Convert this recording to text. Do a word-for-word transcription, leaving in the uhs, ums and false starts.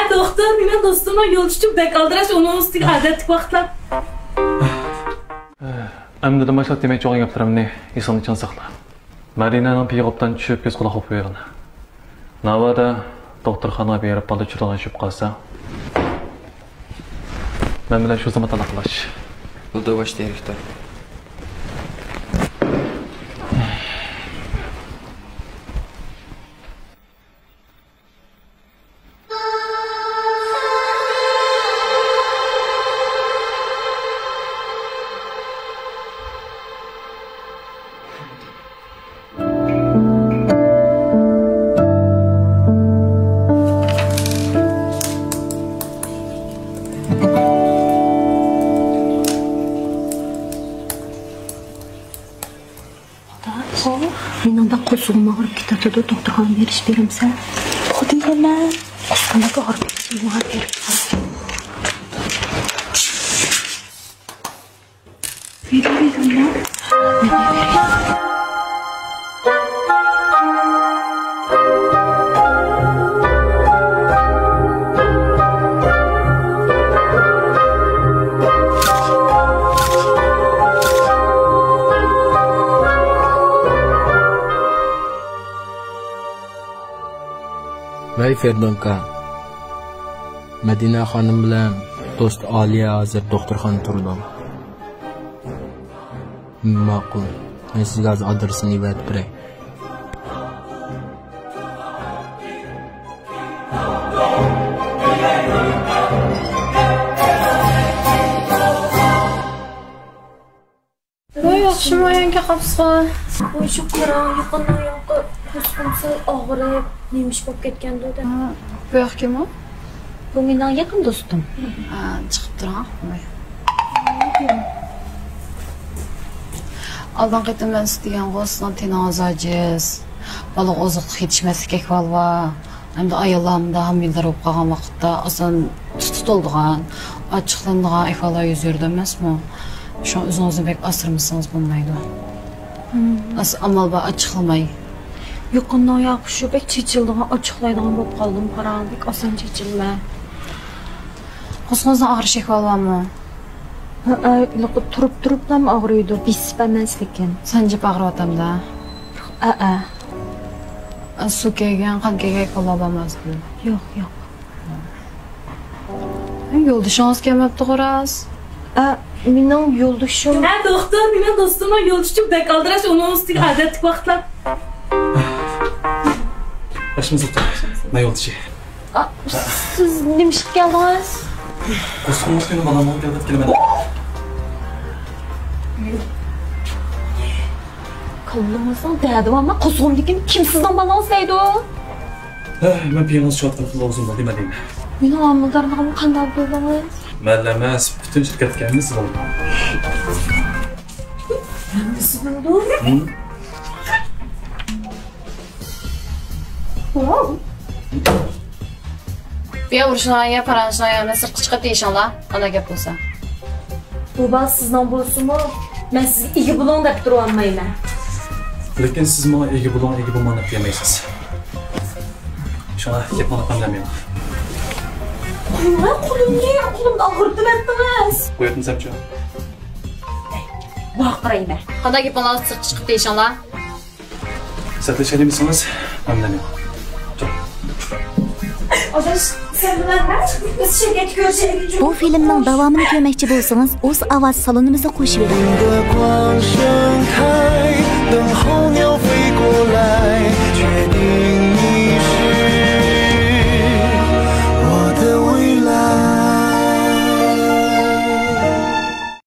دوختۇر، مېنىڭ دوستۇمنىڭ يولدىشى بەك ئالدىراش، ئۇنىڭ ئۈستىگە ئادەتتىكى ۋاقىتلار. ئەمدىدىن باشلاپ دېمەكچى بولغان گەپلىرىمنى ئېسىڭدە چىڭ ساقلا. مەدىنەنىڭ پېيىغا ئوبدان چۈشۈپ، كۆز قۇلاق بولۇپ قويغىن. ناۋادا دوختۇرخانىغا بېرىپ، بالا چۈشۈرىدىغان چۈشۈپ قالسا، مەن بىلەن شۇ زاماندا ئالاقىلەش. بولدى، باش دىرېكتور. مېنىڭ بەك قورسىقىم ئاغرىپ كېتىۋاتىدۇ، دوختۇرخانىغا بېرىش بېرەمسەن؟ خۇددى دېمە. قورسىقىمدىكى ئاغرىپ كېتىشىم ماڭا كېرەك. بېرىڭ، بېرىڭ، ماڭا. ۋەي فېردۇنكا، مەدىنە خانىم بىلەن دوستى ئالىيە ھازىر دوختۇرخانىدا تۇرىدۇ. ماقۇل، مەن سىزگە ھازىر ئادرېسىنى ئېۋەتىپ بېرەي. ۋاي، ياخشىمۇ ئايانكە قاپسىغا؟ ۋاي، شۇ قاراڭ، يېقىندىن بۇيانقى قورسىقىم سەل ئاغرىپ، نېمە ئىش بولۇپ كەتكەندۇ دەپ. ھە، بۇ ياققىمۇ؟ بۇ مېنىڭ يېقىن دوستۇم. ھە، چىقىپ تۇرۇڭ، ۋاي. ئالدىنقى قېتىم مەن سىزگە دېگەنغۇ، سىزنىڭ تېنىڭىز ئاجىز، بالىغا ئوزۇقلۇق يېتىشمەسلىك ئەھۋالى بار. ئەمدى ئاياللار مۇنداق ھامىلىدار بولۇپ قالغان ۋاقىتتا ئاسان تۇتۇلىدىغان، ئاچچىقلىنىدىغان ئەھۋاللار يۈز بېرىدۇ ئەمەسمۇ؟ شۇڭا ئۆزىڭىزنى بەك ئاسرىمىسىڭىز بولمايدۇ. ئاس-، ئامال بار ئاچچىقلىماي. يېقىندىن بۇيان شۇ بەك چېچىلىدىغان، ئاچچىقلايدىغان بولۇپ قالدىم، قاراڭ، بەك ئاسان چېچىلىمەن. قورسىقىڭىزنىڭ ئاغرىش ئەھۋالى بارمۇ؟ ھەئە، تۇرۇپ تۇرۇپلا ئاغرىيدۇ، بېسىپ ئەمەس لېكىن. سانجىپ ئاغرىۋاتامدا؟ ھەئە. سۇ كەلگەن، قان كەلگەن ئەھۋاللار بارمۇ ئەسلىدە؟ يوق، يوق. يولدىشىڭىز كەلمەپتىغۇ راست؟ ئە، مېنىڭ يولدىشىم. ھە، دوختۇر، مېنىڭ دوستۇمنىڭ يولدىشى بەك ئالدىراش، ئۇنىڭ ئۈستىگە ئادەتتىكى ۋاقىتلار. ياخشىمۇ دوختۇر؟ مېنىڭ يولدىشى. ئا، سىز نېمە ئىشقا كەلدىڭىز؟ قورسىقىڭىز قېنى بالام بولۇپ كەلدىم، كېلىمەن. كاللىڭىزنىڭ دەردى بارمۇ؟ قورسىقىمدىكىنى كىم سىزنىڭ بالىڭىز دەيدۇ؟ ھە، مەن پېيىڭىز چىقىۋاتقان قىلغۇزۇم بولدى مەدىنە. مېنىڭ ھامىلىدارلىقىمنى قانداق بىلدىڭىز؟ مەنلا ئەمەس، پۈتۈن شىركەتتىكى ھەممىسى بىلدى. ھەممىسى بىلدى؟ ھىم. ۋاۋ. بۇ يەر ئۇرۇشۇڭلار يا پاراڭلىشىڭلار يا، مەن سىرتقا چىقىپ دېيىشىڭلار، ئانا گەپ بولسا. بۇ بالا سىزنىڭ بولسىمۇ، مەن سىزگە ئىگە بولۇڭ دەپ تۇرۇۋالمايمەن. لېكىن سىز ماڭا ئىگە بولۇڭ، ئىگە بولماڭ دەپ دېيەلمەيسىز. شۇڭا گەپ ماڭا قانداق مېنىڭ؟ قويۇڭ قولۇمنى، قولۇمنى ئاغرىتىۋەتتىڭىز. قويۇۋەتمىسەمچۇ؟ ۋارقىرايمەن. قانداق گېپىڭلار بولسا سىرتقا چىقىپ دېيىشىڭلار. سەتلىشەلمىسىڭىز، مەن بىلەن يوق. ئاداش، سەن بىلەن مەن بىز شىركەتتە كۆرۈشەيلىچۇ. بۇ فىلىمنىڭ داۋامىنى كۆرمەكچى بولسىڭىز، ئۇز ئاۋاز سالونىمىزدا قوشۇۋېلىڭ.